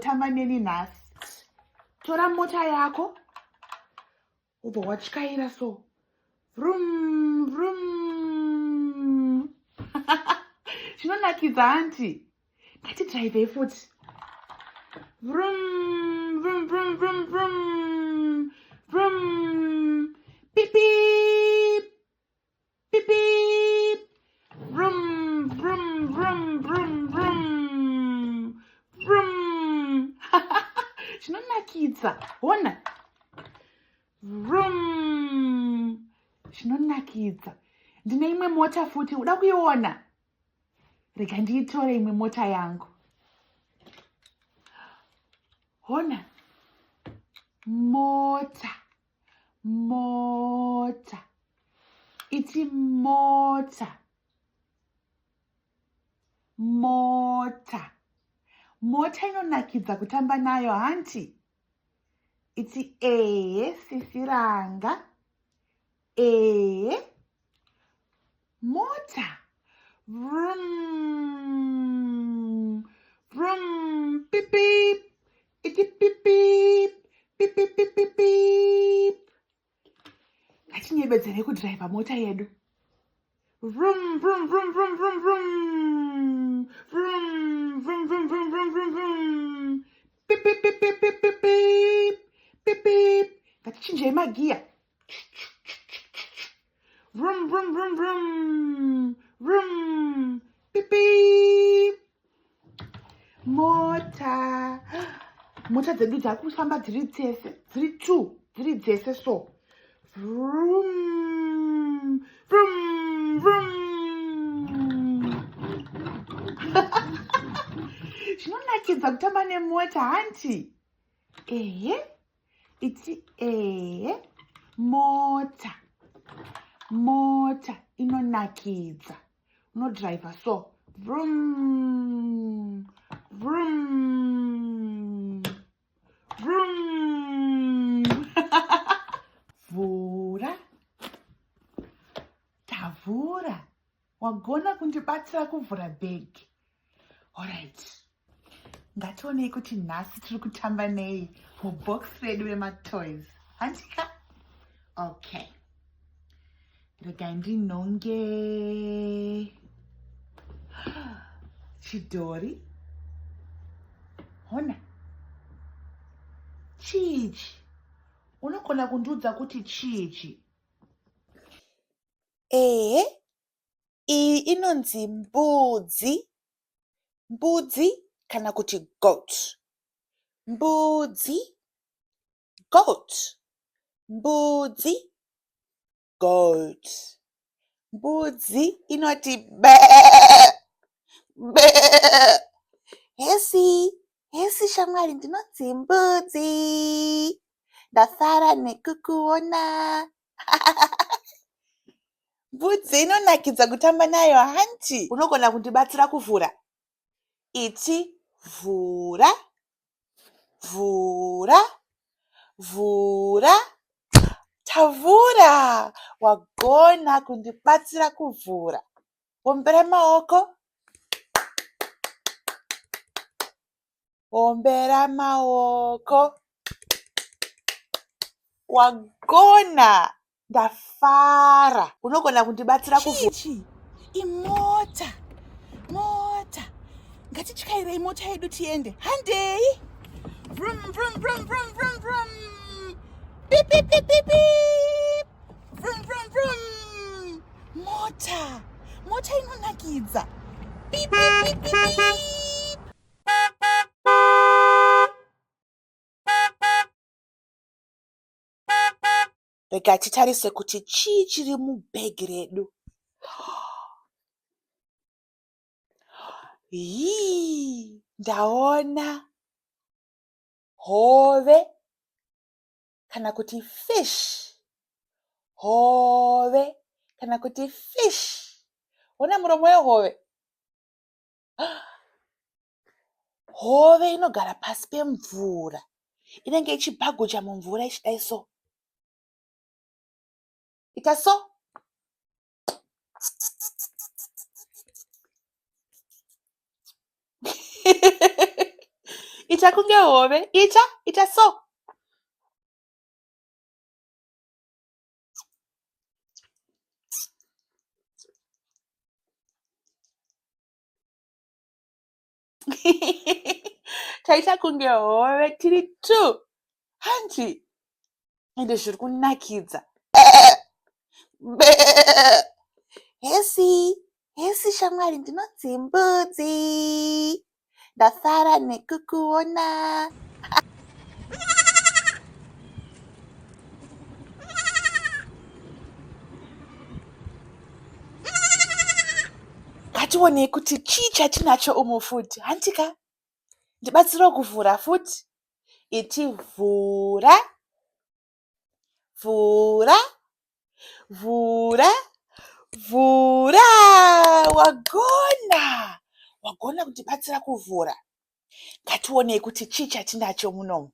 kuzotamba neni nhasi. Tora mota yako wobva watyaira so. Vroom vroom. Zvinonakidza hanti? Ngatidhiraivhei futi. Vroom vroom vroom vroom vroom. Vroom. Beep beep. Beep beep. Vroom vroom vroom vroom vroom. Vroom. Zvinonakidza. Hona. Vroom. Zvinonakidza. Ndine imwe mota futi. Uda kuiona? Rega ndiitore imwe mota yangu. Hona. Mota. Mota. Iti mota. Mota. Mota inonakidza kutamba nayo hanti? Iti ehe sisi Ranga. Ehe. Mota. Vroom. Vroom. Beep beep. Iti beep beep. Beep beep beep beep beep. Ngatinyebedzere kudhiraivha mota yedu. Vroom vroom vroom vroom vroom vroom. Vroom vroom vroom vroom vroom vroom vroom. Beep beep beep beep beep beep beep. Beep beep. Ngatichinjei magiya. Vroom vroom vroom vroom. Vroom. Beep beep. Mota. Mota dzedu dzakufamba dziri dzese, dziri two, dziri dzese so. Vroom. Vroom vroom. Zvinonakidza kutamba nemota hanti? Ehe. Iti ehe. Mota. Mota inonakidza. Unodriver so. Vroom. Vroom. Vroom. Vhura. Tavhura. Wagona kundibatsira kuvhura bhegi. Alright. Ngationei kuti nhasi tiri kutamba nei mubox redu rematoys. Handika? Okay. Regai ndinhonge chidhori. Hona. Chiichi. Unogona kundiudza kuti chiichi? Ehe, iyi inonzi mbudzi. Mbudzi kana kuti goat. Mbudzi, goat. Mbudzi, goat. Mbudzi inoti bee bee. Hesi, hesi shamwari ndinonzi mbudzi. Ndafara nekukuona. Mbudzi inonakidza kutamba nayo hanti? Unogona kundibatsira kuvhura? Iti vhura, vhura, vhura. Tavhura! Wagona kundibatsira kuvhura. Ombera maoko. Ombera maoko. Wagona! Ndafara. Unogona kundibatsira kuvhura. Chichi, imota. Mota. Ngatityairei mota yedu tiende. Handei. Vroom vroom vroom vroom vroom vroom. Beep beep beep beep beep. Vroom vroom vroom. Mota. Mota inonakidza. Beep beep beep beep beep. Rega titarise kuti chii chiri mubhegi redu. Hii, ndaona hove kana kuti fish. Hove kana kuti fish. Ona muromo wehove. Hove inogara pasi pemvura. Inenge ichibhaguja mumvura ichidai so. Ita so. Ita kunge hove. Ita, ita so. Taita kunge hove tiri two. Hanti ende zviri kunakidza. Hesi, hesi shamwari, ndinonzi Mbudzi. Ndafara nekukuona. Ngationei kuti chii chatinacho umu futi. Hantika? Ndibatsirewo kuvhura futi. Iti vhura, vhura, vhura, vhura. Wagona! Wagona kundibatsira kuvhura. Ngationei kuti chii chatinacho munomu.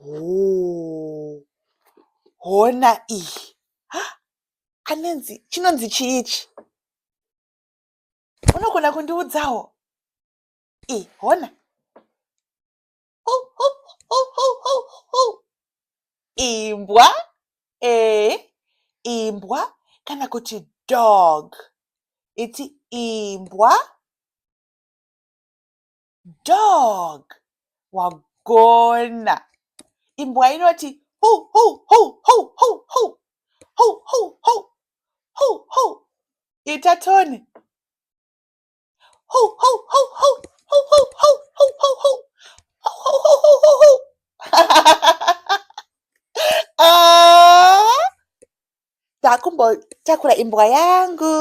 Oh, hona iyi. Anonzi chinonzi chii ichi? Unogona kundiudzawo? I hona. Hu, hu, hu, hu, hu, hu. Imbwa, e, imbwa kana kuti dog. Iti imbwa, dog. Wagona. Imbwa inoti hu hu hu hu hu hu hu hu hu hu hu. Ita tone. Hu hu hu hu hu hu hu hu hu hu hu hu hu hu hu. Ah, ndakumbotakura imbwa yangu.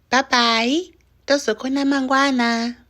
Bye bye. Tozokona mangwana.